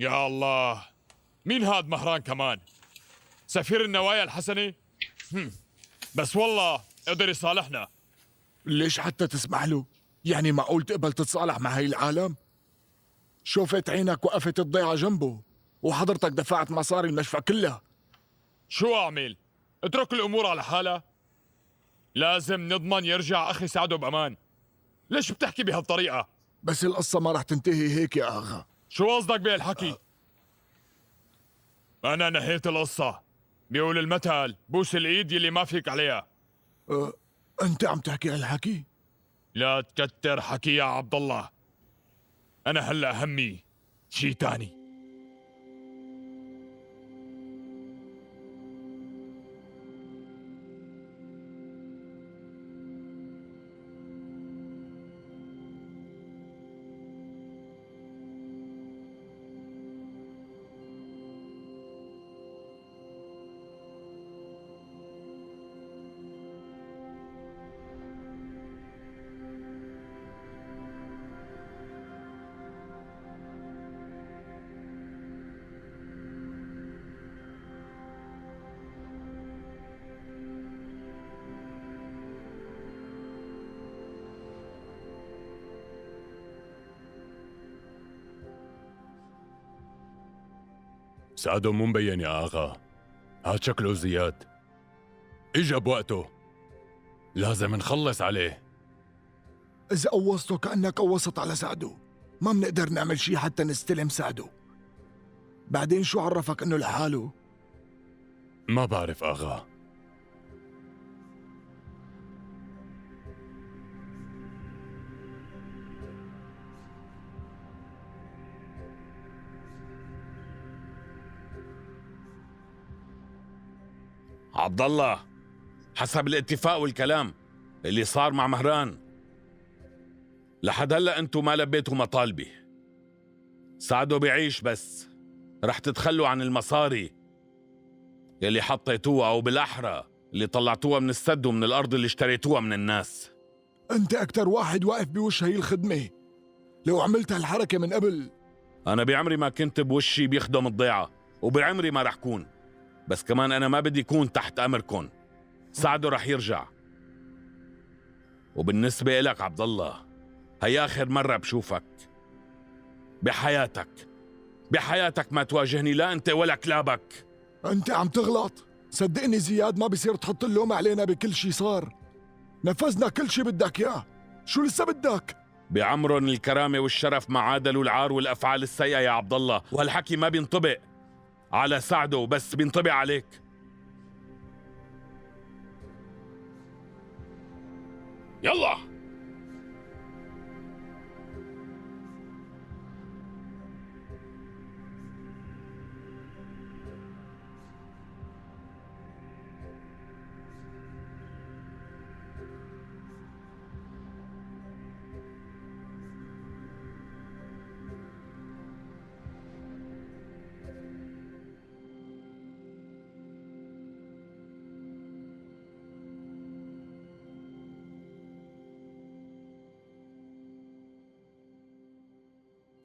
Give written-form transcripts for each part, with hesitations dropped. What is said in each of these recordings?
يا الله، مين هاد مهران كمان؟ سفير النوايا الحسنة؟ بس والله قدر يصالحنا. ليش حتى تسمح له؟ يعني معقول تقبل تتصالح مع هاي العالم؟ شوفت عينك وقفت الضيعة جنبه، وحضرتك دفعت مصاري المشفى كلها. شو أعمل؟ اترك الأمور على حالها؟ لازم نضمن يرجع أخي سعدو بأمان. ليش بتحكي بهالطريقة؟ بس القصة ما رح تنتهي هيك يا آغا. شو قصدك بهالحكي؟ أنا نهيت القصة. بيقول المثل بوس الإيد يلي ما فيك عليها. أنت عم تحكي هالحكي؟ لا تكتر حكي يا عبد الله. أنا هلأ همي شي تاني. سعدو مو مبين يا آغا، هاد شكله زياد. إجا بوقته، لازم نخلص عليه. إذا قوصته كأنك قوصت على سعدو، ما بنقدر نعمل شي حتى نستلم سعدو. بعدين شو عرفك إنه لحاله؟ ما بعرف آغا. عبد الله، حسب الاتفاق والكلام اللي صار مع مهران، لحد هلا انتم ما لبيتوا مطالبي. سعدو بيعيش، بس رح تتخلوا عن المصاري اللي حطيتوها، او بالاحرى اللي طلعتوها من السد ومن الارض اللي اشتريتوها من الناس. انت اكثر واحد واقف بوش هي الخدمه. لو عملت هالحركه من قبل. انا بعمري ما كنت بوشي بيخدم الضيعه، وبعمري ما رح كون. بس كمان أنا ما بدي كون تحت أمركن. سعدو رح يرجع. وبالنسبة إلك عبد الله، هي آخر مرة بشوفك بحياتك. بحياتك ما تواجهني، لا أنت ولا كلابك. أنت عم تغلط، صدقني زياد، ما بصير تحط اللوم علينا بكل شي صار. نفذنا كل شي بدك إياه، شو لسه بدك؟ بعمرن الكرامة والشرف ما عادلوا العار والأفعال السيئة يا عبد الله، وهالحكي ما بينطبق على سعدو، بس بينطبق عليك. يلا.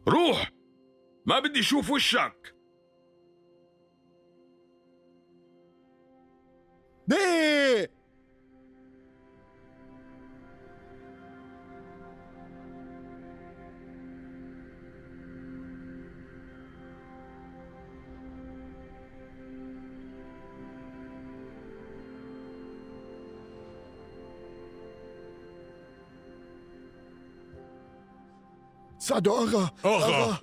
روح، ما بدي اشوف وشك. دي سعدو أغا، أغا.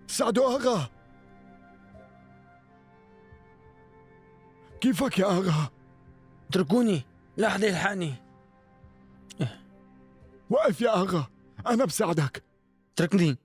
سعدو أغا، كيفك يا أغا؟ اتركوني، لا حدا يلحقني. وقف يا أغا، أنا بساعدك. اتركني.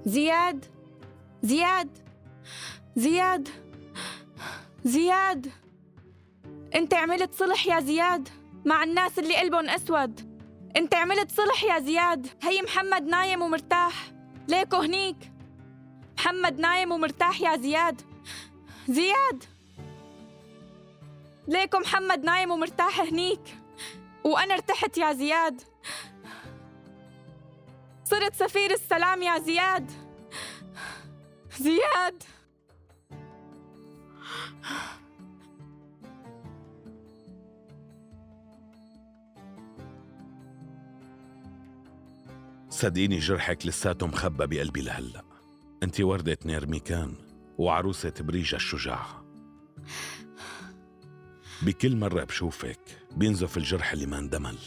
زياد، زياد، زياد، زياد، انت عملت صلح يا زياد مع الناس اللي قلبهم اسود. انت عملت صلح يا زياد. هي محمد نايم ومرتاح، ليكو هنيك محمد نايم ومرتاح يا زياد. زياد، ليكو محمد نايم ومرتاح هنيك، وأنا ارتحت يا زياد. صرت سفير السلام يا زياد. زياد. صدقيني جرحك لساته مخبى بقلبي لهلا. انت وردة نيرميكان وعروسة بريجة الشجاعة. بكل مرة بشوفك بينزف الجرح اللي ما اندمل.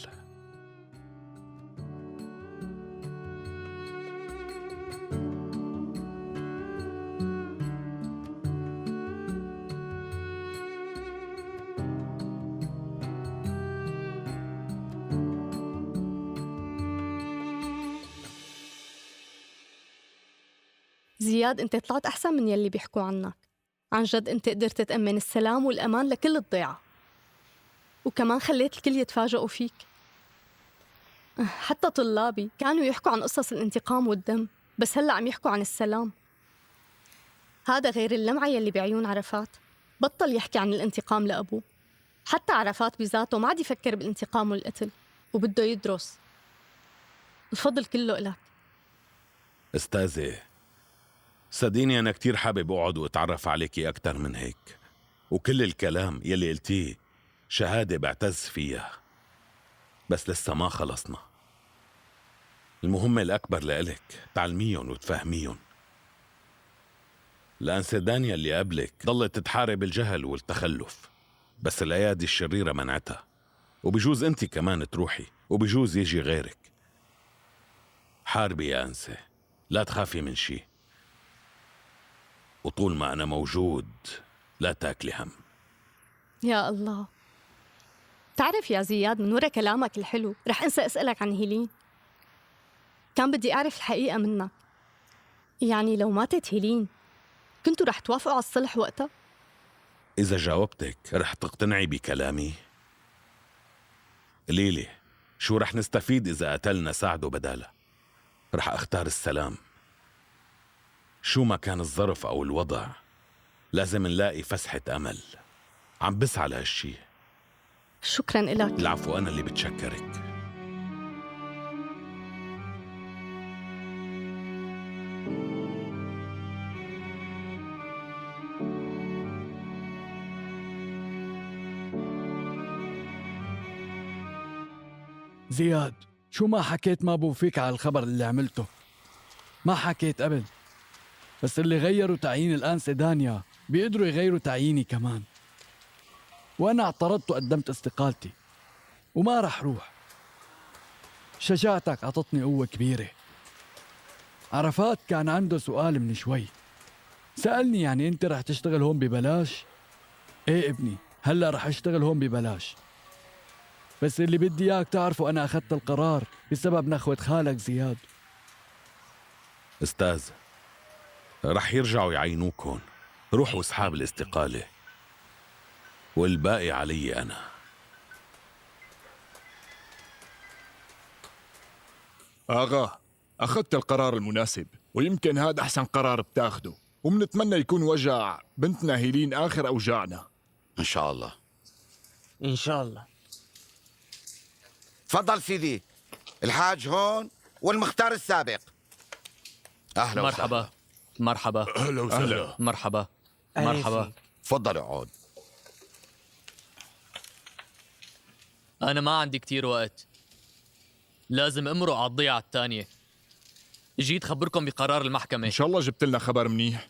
زياد، انت طلعت احسن من يلي بيحكوا عنك. عن جد انت قدرت تأمن السلام والأمان لكل الضيعة، وكمان خليت الكل يتفاجئوا فيك. حتى طلابي كانوا يحكوا عن قصص الانتقام والدم، بس هلأ عم يحكوا عن السلام. هذا غير اللمعة يلي بعيون عرفات. بطل يحكي عن الانتقام لأبوه. حتى عرفات بذاته ما عاد يفكر بالانتقام والقتل، وبده يدرس. الفضل كله إلك أستاذة، صدقيني أنا كتير حابب أقعد وأتعرف عليكي أكتر من هيك، وكل الكلام يلي قلتيه شهادة بعتز فيها، بس لسه ما خلصنا. المهمة الأكبر لإلك تعلميهم وتفهميهم. الأنسة دانيا اللي قبلك ضلت تحارب الجهل والتخلف، بس الأيادي الشريرة منعتها، وبجوز أنت كمان تروحي، وبجوز يجي غيرك. حاربي يا أنسة، لا تخافي من شي، وطول ما أنا موجود لا تاكلي هم. يا الله. تعرف يا زياد، من ورا كلامك الحلو رح انسى اسألك عن هيلين. كان بدي أعرف الحقيقة منك. يعني لو ماتت هيلين كنتوا رح توافقوا على الصلح وقتها؟ إذا جاوبتك رح تقتنعي بكلامي؟ قليلي شو رح نستفيد إذا قتلنا سعده بدالها؟ رح أختار السلام. شو ما كان الظرف أو الوضع لازم نلاقي فسحة أمل. عم بسعى لهالشي. شكراً إلك. العفو، أنا اللي بتشكرك. زياد، شو ما حكيت ما بوفيك على الخبر اللي عملته. ما حكيت قبل، بس اللي غيروا تعيين الأنسة دانيا بيقدروا يغيروا تعييني كمان. وأنا اعترضت وقدمت استقالتي وما رح روح. شجاعتك عطتني قوة كبيرة. عرفات كان عنده سؤال من شوي، سألني يعني أنت رح تشتغل هون ببلاش؟ إيه ابني، هلأ رح أشتغل هون ببلاش، بس اللي بدي إياك تعرفه أنا أخذت القرار بسبب نخوة خالك زياد. أستاذ، رح يرجعوا يعينوك هون. روحوا اسحاب الاستقالة والباقي علي أنا. آغا، أخذت القرار المناسب، ويمكن هذا أحسن قرار بتاخده، ومنتمنى يكون وجع بنتنا هيلين آخر أوجاعنا. إن شاء الله. إن شاء الله. تفضل سيدي، الحاج هون والمختار السابق. أهلا وسهلا. مرحبا. مرحبا. أهلا وسهلا. مرحبا. أهلا مرحبا. فيك. تفضل اقعد. أنا ما عندي كتير وقت، لازم أمرق على الضيعة الثانية. جيت خبركم بقرار المحكمة. إن شاء الله جبت لنا خبر منيح.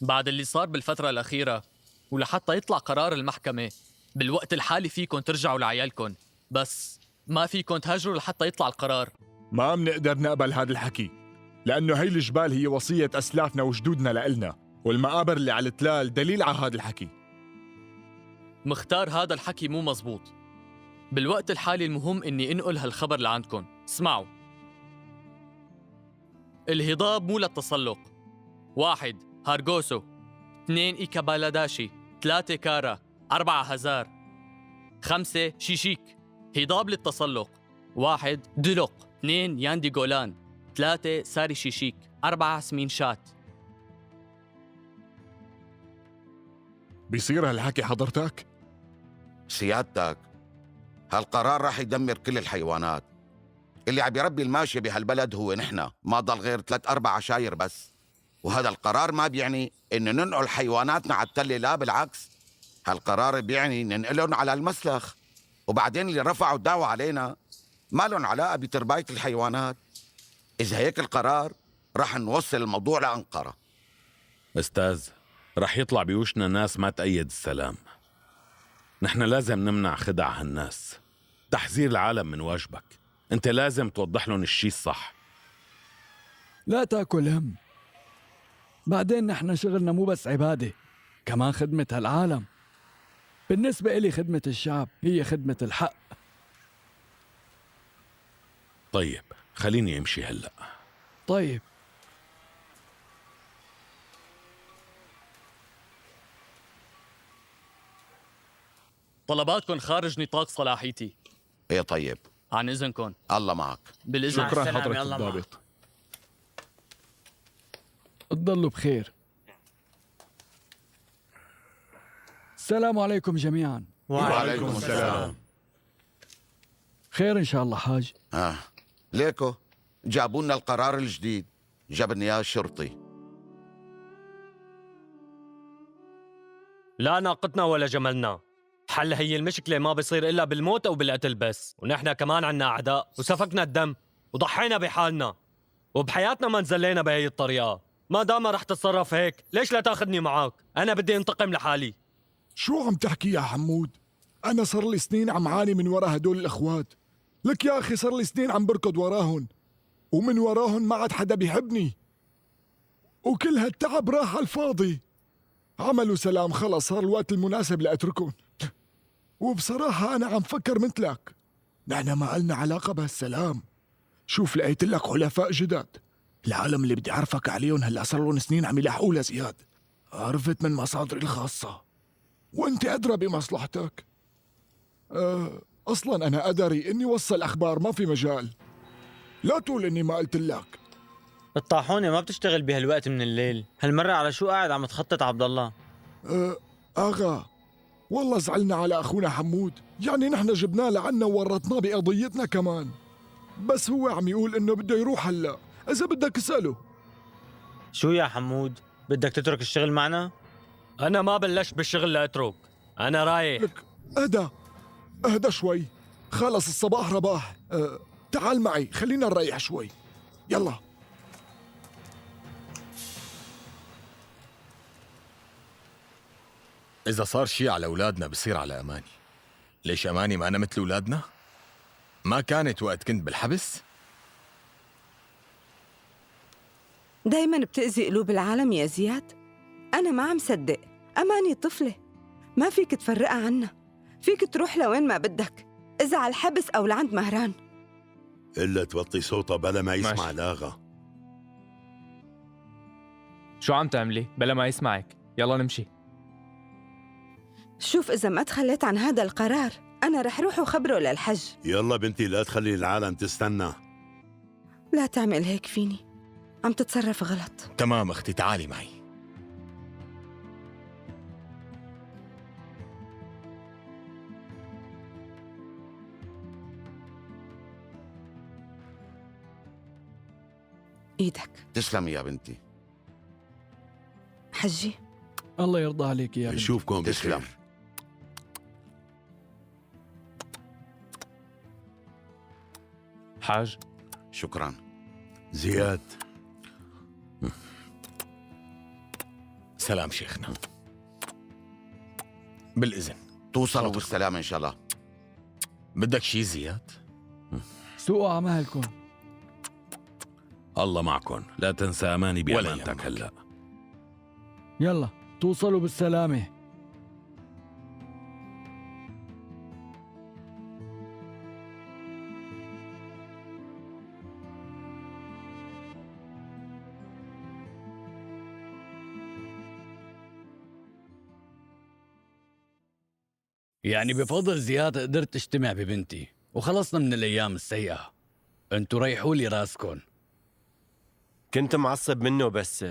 بعد اللي صار بالفترة الأخيرة ولحتى يطلع قرار المحكمة بالوقت الحالي فيكم ترجعوا لعيالكم، بس ما فيكم تهاجروا لحتى يطلع القرار. ما بنقدر نقبل هذا الحكي، لأنه هي الجبال هي وصية أسلافنا وجدودنا لإلنا، والمقابر اللي على التلال دليل على هذا الحكي. مختار، هذا الحكي مو مزبوط. بالوقت الحالي المهم إني أنقل هالخبر لعندكم. اسمعوا، الهضاب مو للتسلق. 1 هارغوسو، 2 إيكابالاداشي، 3 كارا، 4 هزار، 5 شيشيك. هضاب للتسلق. 1 دلق، 2 ياندي جولان، 3 ساري شيشيك، 4 سمينشات. بيصير هالحكي حضرتك؟ سيادتك هالقرار راح يدمر كل الحيوانات. اللي عم يربي الماشية بهالبلد هو نحن، ما ضل غير 3-4 عشاير بس. وهذا القرار ما بيعني إنه ننقل حيواناتنا على التلة، لا بالعكس، هالقرار بيعني ننقلهم على المسلخ. وبعدين اللي رفعوا الدعوة علينا ما لهم علاقة بترباية الحيوانات. إذا هيك القرار رح نوصل الموضوع لأنقرة. أستاذ، رح يطلع بيوشنا ناس ما تأيد السلام. نحن لازم نمنع خدع هالناس. تحذير العالم من واجبك، أنت لازم توضح لهم الشي الصح. لا تاكل هم. بعدين نحن شغلنا مو بس عبادة، كمان خدمة هالعالم. بالنسبة إلي خدمة الشعب هي خدمة الحق. طيب خليني امشي هلأ. طيب. طلباتكم خارج نطاق صلاحيتي. ايه طيب، عن اذنكم. الله معك. بالاذن. شكرا حضرة الضابط. تضلوا بخير. السلام عليكم جميعا. وعليكم السلام. خير ان شاء الله حاج. ليكو جابوا لنا القرار الجديد، جابني اياه الشرطي. لا ناقتنا ولا جملنا. حل هي المشكلة ما بصير إلا بالموت أو بالقتل بس، ونحن كمان عنا أعداء وسفكنا الدم وضحينا بحالنا وبحياتنا ما نزلينا بهي الطريقة. ما دام رح تتصرف هيك ليش لا تاخذني معك؟ أنا بدي انتقم لحالي. شو عم تحكي يا حمود؟ أنا صار لي سنين عم عاني من ورا هدول الأخوات. لك يا أخي صار لي سنين عم بركض وراهن، ومن وراهن ما عاد حدا بيحبني، وكل هالتعب راح على الفاضي. عملوا سلام، خلص صار الوقت المناسب لأتركهم. وبصراحة أنا عم فكر مثلك، نحن ما لنا علاقة بهالسلام. شوف لقيت لك حلفاء جدد، العالم اللي بدي أعرفك عليهم هلأ صار لهم سنين عم يلاحقوا لزياد. عرفت من مصادري الخاصة، وانت أدرى بمصلحتك. أصلا أنا أدري إني وصل أخبار، ما في مجال. لا تقول إني ما قلت لك. الطاحونة ما بتشتغل بهالوقت من الليل، هالمرة على شو قاعد عم تخطط عبد الله؟ آغا والله زعلنا على أخونا حمود، يعني نحن جبناه لعنا وورطناه بقضيتنا كمان. بس هو عم يقول إنه بده يروح هلا، إذا بدك اسأله. شو يا حمود؟ بدك تترك الشغل معنا؟ أنا ما بلشت بالشغل لأترك، أنا رايح. لك اهدى اهدى شوي، خلص الصباح رباح. تعال معي خلينا نريح شوي، يلا. إذا صار شيء على أولادنا بصير على أماني. ليش أماني ما أنا مثل أولادنا؟ ما كانت وقت كنت بالحبس؟ دايماً بتأذي قلوب العالم يا زياد. أنا ما عم صدق، أماني طفلة ما فيك تفرقها عنا، فيك تروح لوين ما بدك، إذا على الحبس أو لعند مهران. إلا توطي صوتها بلا ما يسمع الآغا. شو عم تعملي؟ بلا ما يسمعك، يلا نمشي. شوف إذا ما تخليت عن هذا القرار أنا رح روح وخبره للحج. يلا بنتي لا تخلي العالم تستنى. لا تعمل هيك فيني، عم تتصرف غلط. تمام أختي، تعالي معي. إيدك. تسلمي يا بنتي. حجي الله يرضى عليك يا بنتي. نشوفكم بخير. تسلم. حاج شكرا. زياد سلام شيخنا. بالإذن. توصلوا بالسلامة إن شاء الله. بدك شي زياد؟ سوقوا على مهلكم. الله معكم، لا تنسى أماني بأمانتك هلأ. يلا توصلوا بالسلامة. يعني بفضل زياد قدرت اجتمع ببنتي وخلصنا من الأيام السيئة. انتو ريحوا لي راسكن. كنت معصب منه بس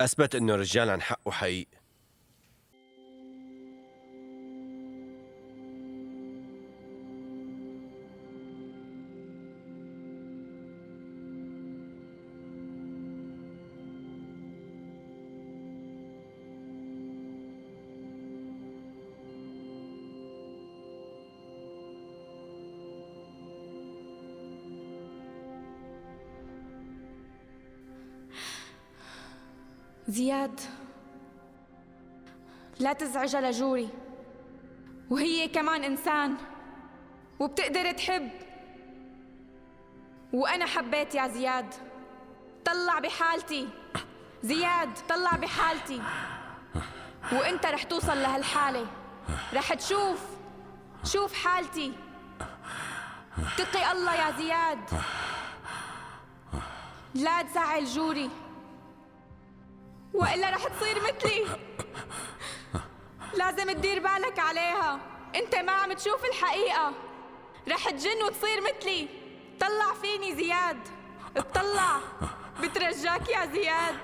أثبت إنه رجال عن حقه حقيقي. زياد لا تزعجها لجوري، وهي كمان إنسان وبتقدر تحب، وأنا حبيت يا زياد. طلع بحالتي زياد، طلع بحالتي، وانت رح توصل لهالحالة، رح تشوف، شوف حالتي. اتقي الله يا زياد، لا تزعل جوري وإلا رح تصير مثلي. لازم تدير بالك عليها، انت ما عم تشوف الحقيقة، رح تجن وتصير مثلي. طلع فيني زياد، اطلع، بترجاك يا زياد.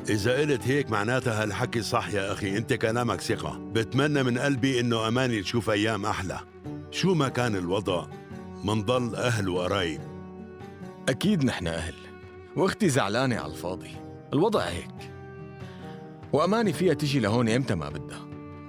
إذا قلت هيك معناتها هالحكي صح يا أخي، أنت كلامك ثقة. بتمنى من قلبي إنه أماني تشوف أيام أحلى. شو ما كان الوضع منضل أهل وقرايب. أكيد نحن أهل، وأختي زعلانة على الفاضي، الوضع هيك. وأماني فيها تجي لهون إمتى ما بدها،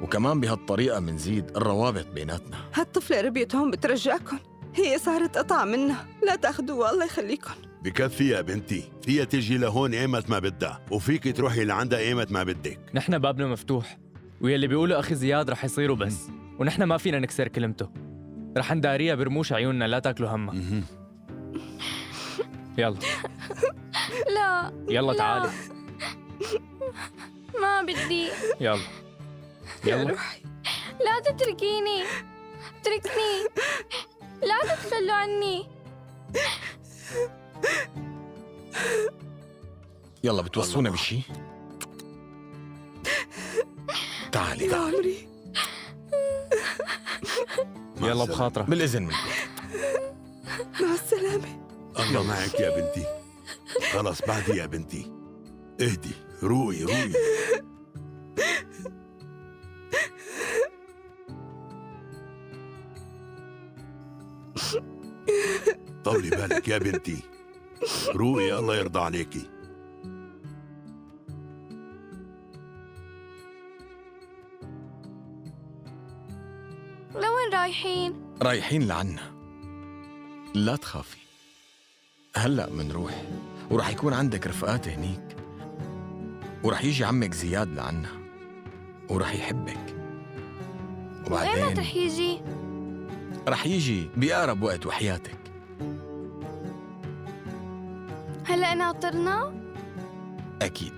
وكمان بهالطريقة منزيد الروابط بيناتنا. هالطفلة ربيت هون بترجاكن، هي صارت قطعة منا، لا تاخدوها الله يخليكن. بكفي يا بنتي، فيها تجي لهون ايمت ما بدها، وفيك تروحي لعندها ايمت ما بدك. نحن بابنا مفتوح، ويلي بيقوله أخي زياد رح يصير وبس، ونحن ما فينا نكسر كلمته. رح نداريها برموش عيوننا، لا تاكلوا همها. يلا لا يلا تعالي، ما بدي. يلا يلا، لا تتركيني، اتركني، لا تتخلوا عني. يلا بتوصونا بشي؟ تعالي تعالي. يلا بخاطرك. بالإذن منكم. مع السلامة. الله معك يا بنتي. خلص بعدي يا بنتي، اهدي، روقي روقي. طولي بالك يا بنتي، روقي الله يرضى عليكي. لوين رايحين؟ رايحين لعنا، لا تخافي. هلأ منروح ورح يكون عندك رفقات هنيك، ورح يجي عمك زياد لعنا ورح يحبك. وبعدين وإيمت رح يجي؟ رح يجي بأقرب وقت وحياتك. هلأ ناطرنا؟ أكيد.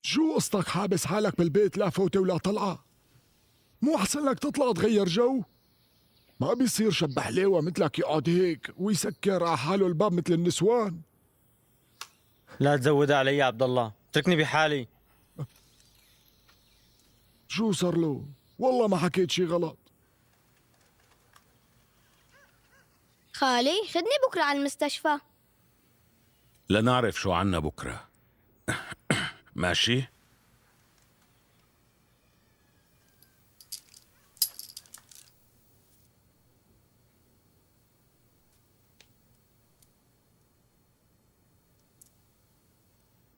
شو قصتك حابس حالك بالبيت لا فوتة ولا طلعة؟ مو أحسن لك تطلع تغير جو؟ ما بيصير شب حليوة مثلك يقعد هيك ويسكر على حاله الباب مثل النسوان. لا تزودها علي يا عبد الله، اتركني بحالي. شو صار له؟ والله ما حكيت شي غلط. خالي خدني بكرة على المستشفى. لنعرف شو عنا بكرة. ماشي؟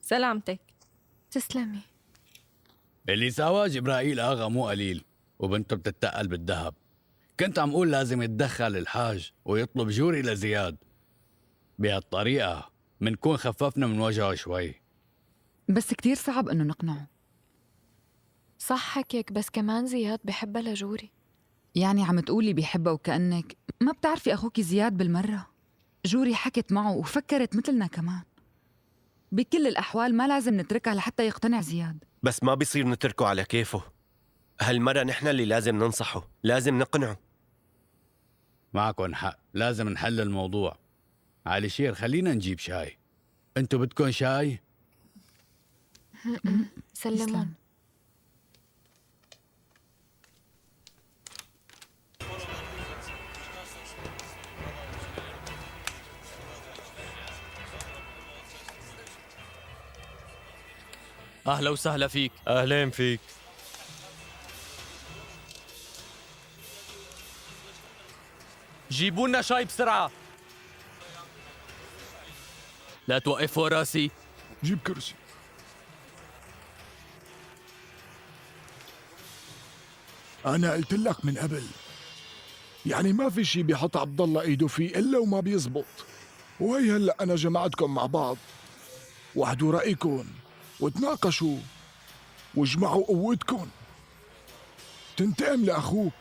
سلامتك. تسلمي. اللي سواه جبرائيل آغا مو قليل، وبنته بتتقل بالذهب. كنت عم قول لازم يتدخل الحاج ويطلب جوري لزياد، بهالطريقة منكون خففنا من وجعه شوي. بس كتير صعب إنه نقنعه. صح حكيك، بس كمان زياد بحبها لجوري. يعني عم تقولي بحبها وكأنك ما بتعرفي أخوك زياد بالمرة. جوري حكت معه وفكرت مثلنا كمان. بكل الأحوال ما لازم نتركها لحتى يقتنع زياد. بس ما بيصير نتركه على كيفه. هالمرة نحن اللي لازم ننصحه، لازم نقنعه. معكن حق، لازم نحل الموضوع. علي شير خلينا نجيب شاي. انتو بدكن شاي؟ سلمون. أهلا وسهلا فيك. أهلين فيك. جيبوا لنا شاي بسرعة. لا توقفوا راسي. جيب كرسي. أنا قلت لك من قبل، يعني ما في شي بيحط عبد الله إيده فيه إلا وما بيزبط. وهي هلأ أنا جمعتكم مع بعض، وحدوا رأيكم وتناقشوا واجمعوا قوتكم. تنتقم لأخوك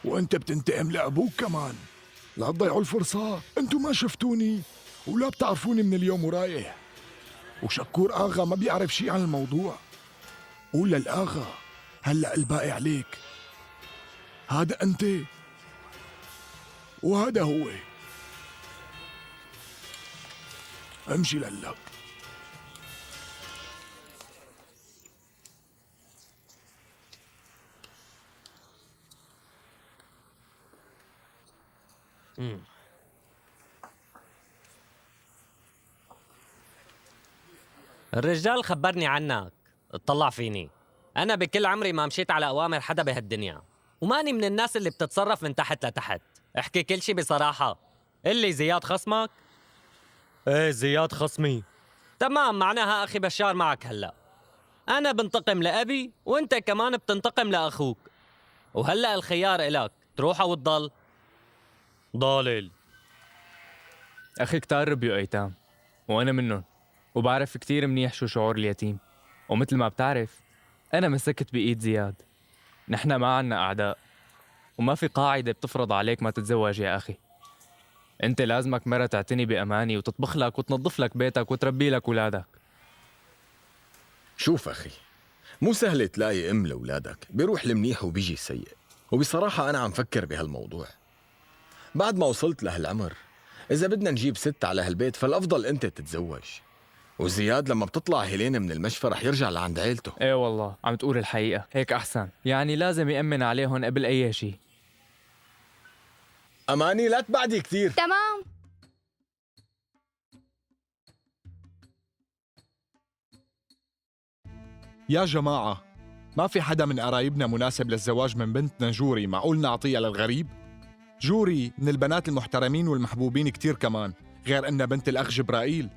وأنت بتنتقم لأبوك كمان. لا تضيعوا الفرصة، أنتوا ما شفتوني ولا بتعرفوني من اليوم ورايح. وشكور آغا ما بيعرف شي عن الموضوع. قول للآغا هلأ الباقي عليك. هذا أنت وهذا هو. امشي للك. الرجال خبرني عنك، اطلع فيني. أنا بكل عمري ما مشيت على أوامر حدا بهالدنيا، وماني من الناس اللي بتتصرف من تحت لتحت. احكي كل شي بصراحة. اللي زياد خصمك؟ ايه زياد خصمي. تمام، معناها أخي بشار معك هلأ. أنا بنتقم لأبي وأنت كمان بتنتقم لأخوك، وهلأ الخيار إلك، تروح أو تضل. ضالل. أخي كتار ربيوا أيتام وأنا منهم، وبعرف كتير منيح شو شعور اليتيم. ومثل ما بتعرف أنا مسكت بإيد زياد. نحن ما عنا أعداء، وما في قاعدة بتفرض عليك ما تتزوج يا أخي. أنت لازمك مرة تعتني بأماني وتطبخ لك وتنظف لك بيتك وتربي لك أولادك. شوف أخي، مو سهل تلاقي أم لأولادك، بيروح المنيح وبيجي السيء. وبصراحة أنا عم فكر بهالموضوع بعد ما وصلت لهالعمر. إذا بدنا نجيب ست على هالبيت فالأفضل أنت تتزوج. وزياد لما بتطلع هيلين من المشفى رح يرجع لعند عيلته. ايه والله عم تقول الحقيقة، هيك أحسن. يعني لازم يأمن عليهم قبل أي شيء. أماني لا تبعدي كثير. تمام. يا جماعة، ما في حدا من قرايبنا مناسب للزواج من بنتنا جوري، معقول نعطيها للغريب؟ جوري من البنات المحترمين والمحبوبين كتير كمان، غير إنها بنت الأخ جبرائيل.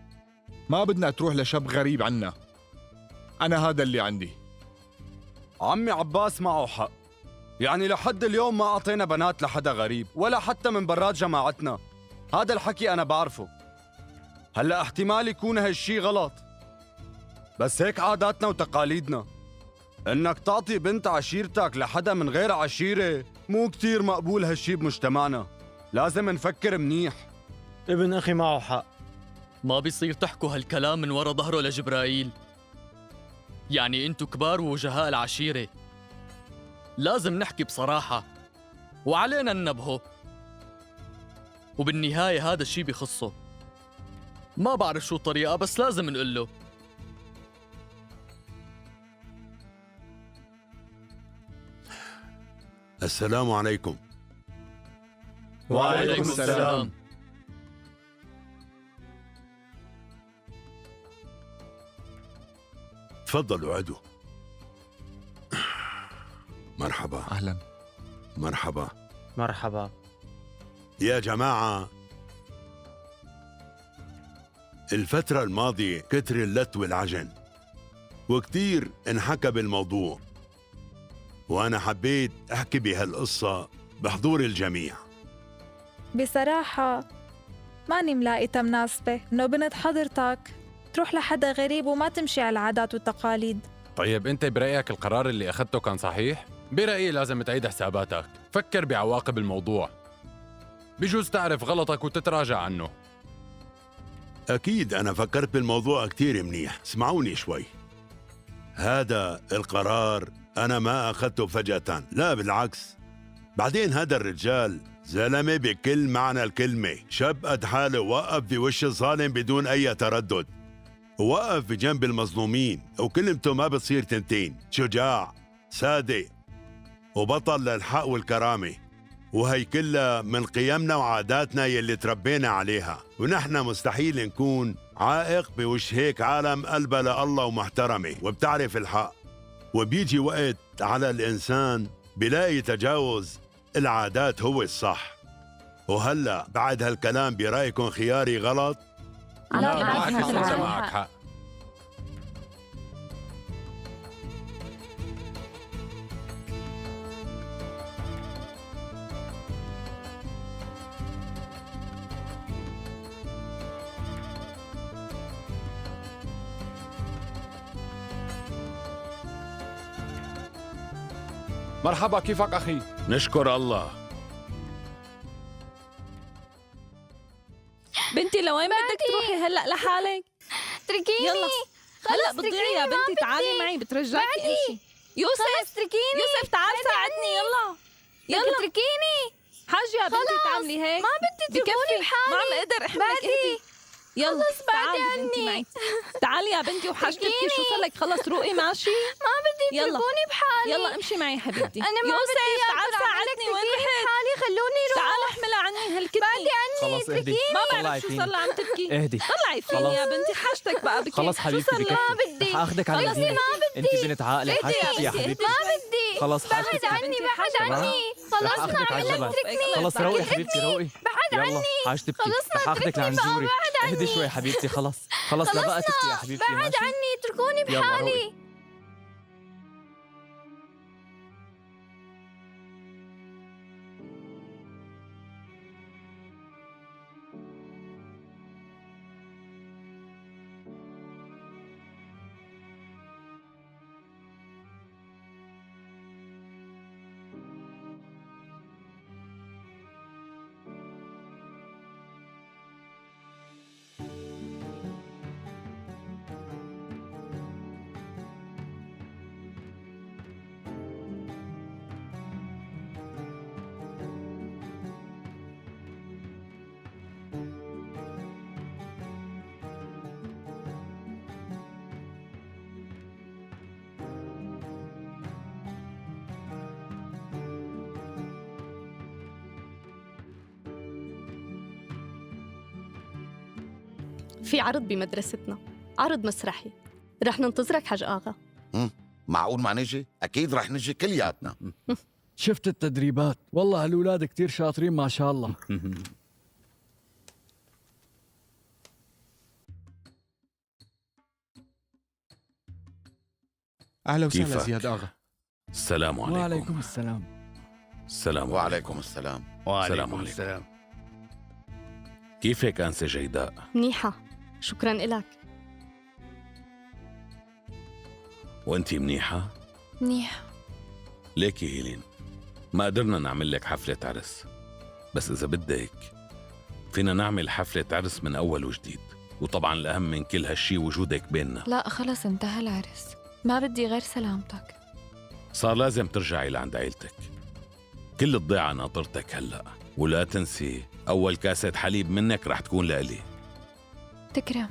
ما بدنا تروح لشاب غريب عنا. أنا هذا اللي عندي. عمي عباس معه حق، يعني لحد اليوم ما أعطينا بنات لحدا غريب ولا حتى من برات جماعتنا. هذا الحكي أنا بعرفه. هلأ احتمال يكون هالشي غلط، بس هيك عاداتنا وتقاليدنا. إنك تعطي بنت عشيرتك لحدا من غير عشيرة مو كتير مقبول هالشي بمجتمعنا. لازم نفكر منيح. ابن أخي معه حق. ما بيصير تحكوا هالكلام من ورا ظهره لجبرائيل. يعني انتو كبار ووجهاء العشيرة، لازم نحكي بصراحة وعلينا ننبهه، وبالنهاية هذا الشي بخصه. ما بعرف شو الطريقة بس لازم نقول له. السلام عليكم. وعليكم السلام. تفضلوا عدو. مرحبا. أهلا. مرحبا. مرحبا. يا جماعة، الفترة الماضية كتر اللت والعجن وكتير انحكى بالموضوع، وأنا حبيت أحكي بهالقصة بحضور الجميع. بصراحة ماني ملاقيتها مناسبة إنه بنت حضرتك تروح لحدا غريب وما تمشي على العادات والتقاليد. طيب أنت برأيك القرار اللي أخذته كان صحيح؟ برأيي لازم تعيد حساباتك، فكر بعواقب الموضوع، بجوز تعرف غلطك وتتراجع عنه. أكيد أنا فكرت بالموضوع كتير منيح، اسمعوني شوي. هذا القرار أنا ما أخذته فجأة، لا بالعكس. بعدين هذا الرجال زلمة بكل معنى الكلمة، شاب قد حاله، وقف بوش الظالم بدون أي تردد، ووقف بجنب المظلومين، وكلمته ما بتصير تنتين. شجاع، صادق، وبطل للحق والكرامة، وهي كلها من قيمنا وعاداتنا يلي تربينا عليها، ونحن مستحيل نكون عائق بوش هيك عالم قلبها لله ومحترمة وبتعرف الحق. وبيجي وقت على الإنسان بلاقي تجاوز العادات هو الصح. وهلأ بعد هالكلام برأيكم خياري غلط؟ لا، معك حق، معك حق. مرحبا، كيفك أخي؟ نشكر الله. بنتي لوين بدك تروحي هلا لحالك؟ اتركيني. يلا هلا بتضيعي يا اتركيني، ما بنتي، تعالي بدي. معي بترجعكي. بعدي. امشي يوسف، خلص اتركيني. يوسف تعال بعدي ساعدني، عني. يلا يلا يلا اتركيني. حاج يا بنتي خلص. تعملي هيك، ما بدي تتركوني بكفي. بحالي. ما عم اقدر احملك. بعدي. اهدي. يلا خلص بعدي تعالي بنتي عني. معي، تعالي يا بنتي وحاج تبكي، شو صار لك؟ خلص روقي ماشي. ما بدي يلا. تتركوني بحالي. يلا امشي معي حبيبتي. أنا ما يوسف بدي إياك تعال ترى عم لك ساعدني، وين تتركيني رحت؟ بحالي، خلوني روح. تعال احملها عني هالكتني. بعدي عني، خلص اهدي. اتركيني. ما طلعي بعرف شو فيني. صار لها عم تبكي. اهدي. طلعي فيني يا خلص. بنتي، حاجتك بقى بكي. خلص شو حبيبتي صار لها؟ بكفي. ما بدي. رح اخذك على خلص المدينة. ما بدي. انت بنت عاقلة، اهدي يا حاجتك يا بنتي، حبيبتي. ما بدي. خلص بعد حاجتك. عني، بعد تمام؟ عني. رح خلصنا، اخذك على عم لك الجبل. اتركني. خلص روقي حبيبتي، روقي. بعد يلا عني. حاج تبكي، خلصنا، رح اخذك اتركني لعند بقى، جوري. بعد اهدي عني. شوي حبيبتي، خلص خلص، لا بقى تبكي يا حبيبتي، بعد ماشي؟ عني، اتركوني يلا، بحالي. روقي. في عرض بمدرستنا، عرض مسرحي، رح ننتظرك حاج آغا. معقول ما نجي؟ أكيد رح نجي كلياتنا. شفت التدريبات، والله هالولاد كتير شاطرين ما شاء الله. أهلا وسهلا كيفك؟ زياد آغا. السلام عليكم. وعليكم السلام. السلام وعليكم السلام. السلام عليكم. السلام. كيفك أنسة جيداء؟ منيحة، شكرا إلك. وأنت منيحة؟ منيح. ليكي هيلين، ما قدرنا نعمل لك حفلة عرس، بس إذا بدك فينا نعمل حفلة عرس من أول وجديد، وطبعا الأهم من كل هالشي وجودك بيننا. لا خلص انتهى العرس. ما بدي غير سلامتك. صار لازم ترجعي لعند عيلتك، كل الضيعة ناطرتك هلأ، ولا تنسي أول كاسة حليب منك رح تكون لإلي. تكرم،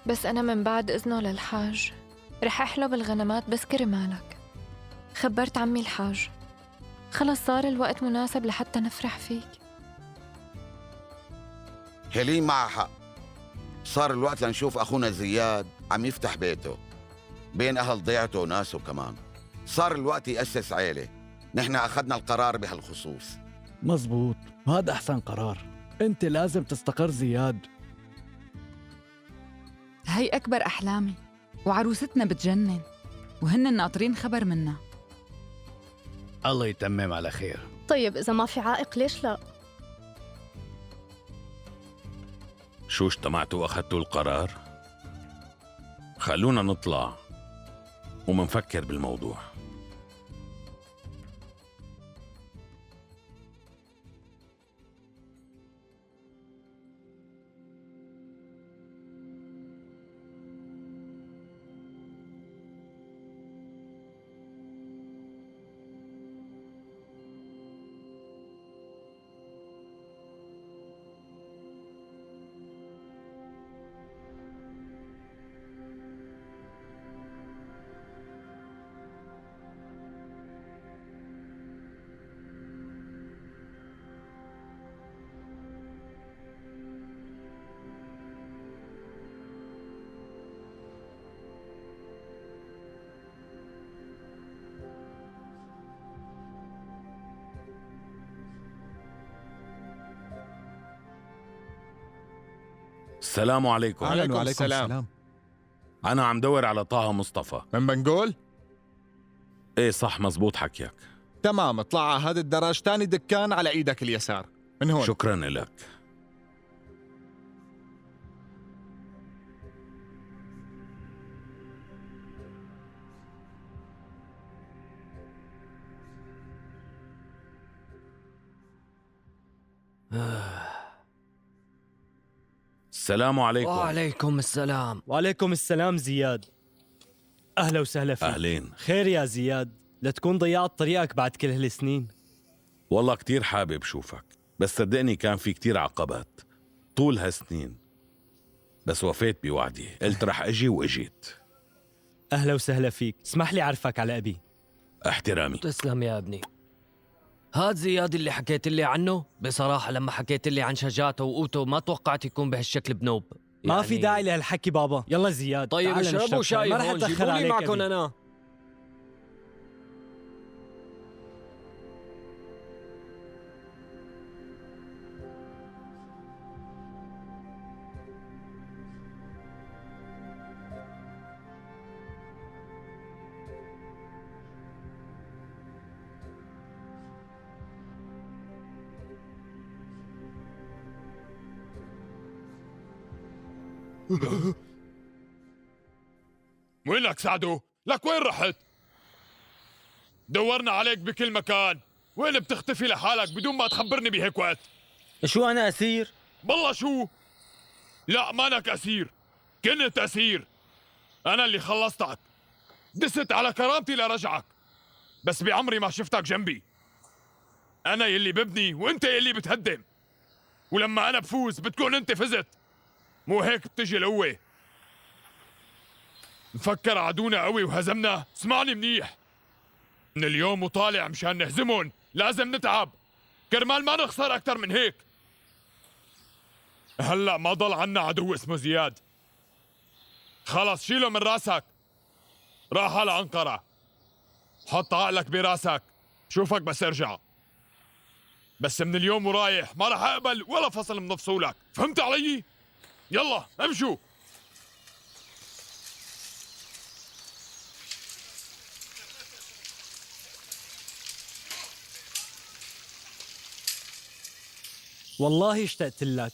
بس أنا من بعد إذنه للحاج رح أحلب الغنمات بس كرمالك. خبرت عمي الحاج، خلص صار الوقت مناسب لحتى نفرح فيك. هيلين معها حق، صار الوقت لنشوف أخونا زياد عم يفتح بيته بين أهل ضيعته وناسه كمان. صار الوقت يأسس عيلة، نحن أخذنا القرار بهالخصوص. مزبوط، هذا أحسن قرار. أنت لازم تستقر زياد. هي أكبر أحلامي، وعروستنا بتجنن، وهن ناطرين خبر منا. الله يتمم على خير. طيب إذا ما في عائق ليش لا؟ شو اجتمعتوا وأخذتوا القرار؟ خلونا نطلع ومنفكر بالموضوع. السلام عليكم. أهلاً وعليكم السلام. السلام. أنا عم دور على طه مصطفى. من بنقول؟ إيه صح، مزبوط حكيك. تمام، اطلع على هذا الدرج، تاني دكان على إيدك اليسار من هون. شكراً لك. السلام عليكم. وعليكم السلام. وعليكم السلام زياد، أهلا وسهلا فيك. أهلين. خير يا زياد، لتكون ضيعت طريقك بعد كل هالسنين. والله كتير حابب شوفك، بس صدقني كان في كتير عقبات طول هالسنين، بس وفيت بوعدي، قلت رح أجي وأجيت. أهلا وسهلا فيك، اسمح لي أعرفك على أبي. احترامي. تسلم يا ابني. هاد زياد اللي حكيت لي عنه، بصراحة لما حكيت لي عن شجاعته وقوته ما توقعت يكون بهالشكل بنوب. يعني ما في داعي لهالحكي بابا، يلا زياد. طيب اشربوا شاي هون، جيبوا لي معكم أنا. وينك سعدو؟ لك وين رحت؟ دورنا عليك بكل مكان، وين بتختفي لحالك بدون ما تخبرني بهيك وقت؟ شو أنا أسير؟ بالله شو؟ لا مانك أسير، كنت أسير، أنا اللي خلصتك، دست على كرامتي لرجعك، بس بعمري ما شفتك جنبي. أنا يلي ببني وأنت يلي بتهدم، ولما أنا بفوز بتكون أنت فزت، مو هيك بتجي القوة. مفكر عدونا قوي وهزمنا؟ اسمعني منيح، من اليوم وطالع مشان نهزمهم لازم نتعب كرمال ما نخسر أكتر من هيك. هلأ ما ضل عنا عدو اسمه زياد، خلص شيله من راسك، راح على أنقرة. حط عقلك براسك، شوفك بس ارجع. بس من اليوم ورايح ما رح أقبل ولا فصل من فصولك، فهمت علي؟ يلا امشوا. والله اشتقت لك،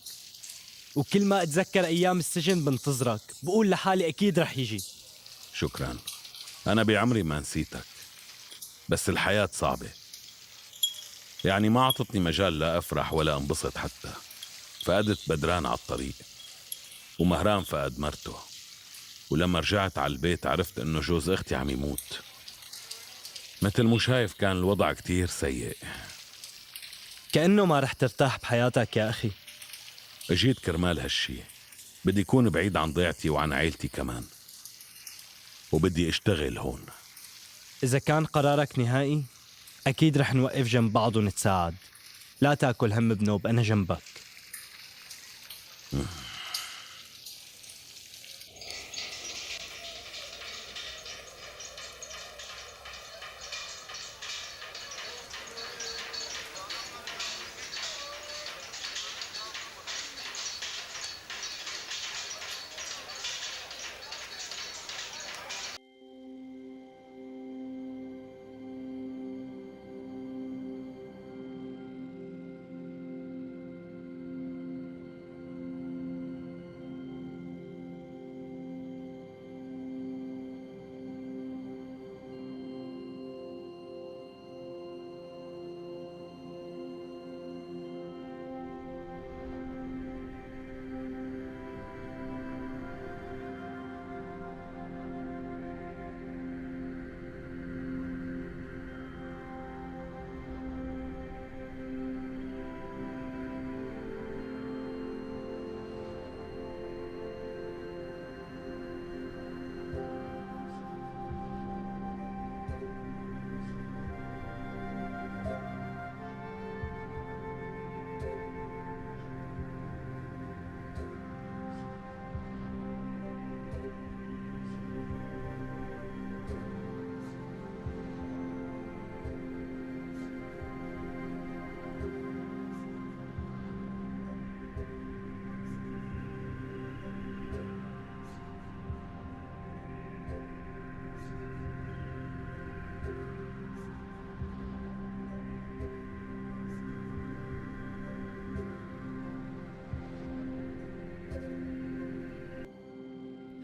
وكل ما اتذكر ايام السجن بنتظرك، بقول لحالي اكيد رح يجي. شكرا، انا بعمري ما نسيتك، بس الحياة صعبة، يعني ما اعطتني مجال لا افرح ولا انبسط حتى. فقدت بدران على الطريق، ومهران فقد مرته، ولما رجعت على البيت عرفت إنه جوز أختي عم يموت. مثل مو شايف كان الوضع كتير سيء. كأنه ما رح ترتاح بحياتك يا أخي. اجيت كرمال هالشي، بدي أكون بعيد عن ضيعتي وعن عيلتي كمان، وبدي اشتغل هون. إذا كان قرارك نهائي أكيد رح نوقف جنب بعض ونتساعد. لا تاكل هم بنوب، أنا جنبك.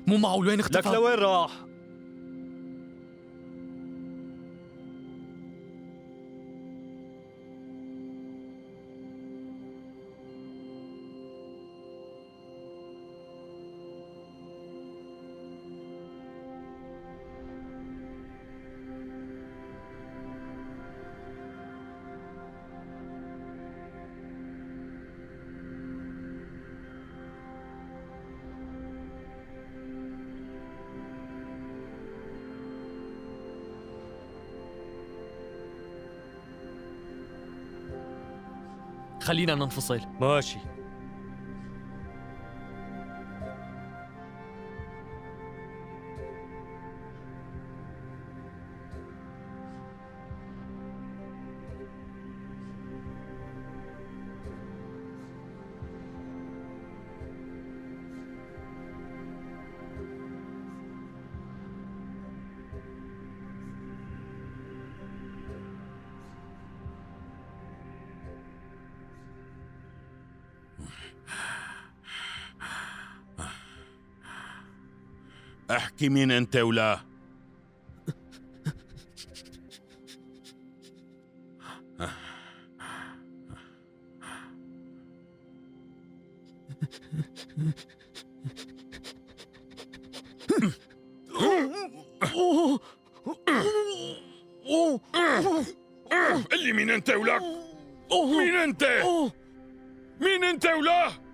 مو معقول، وين اختفى؟ لك لوين راح؟ خلينا ننفصل. ماشي. احكي مين انت ولا؟ قل لي مين انت ولا؟ مين انت؟ مين انت ولا؟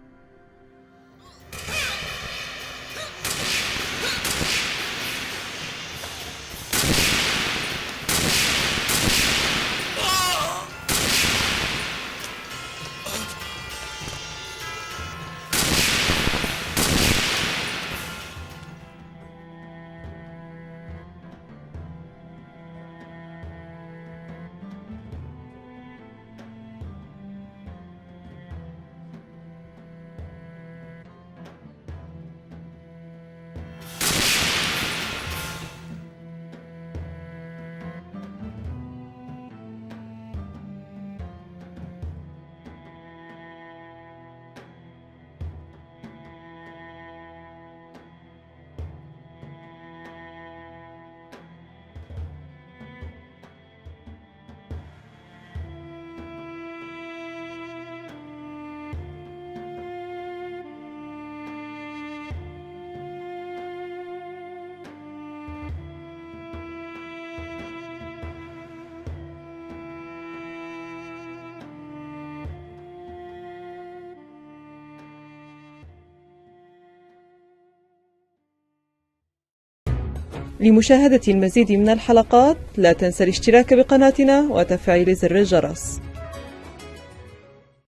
لمشاهدة المزيد من الحلقات لا تنسى الاشتراك بقناتنا وتفعيل زر الجرس.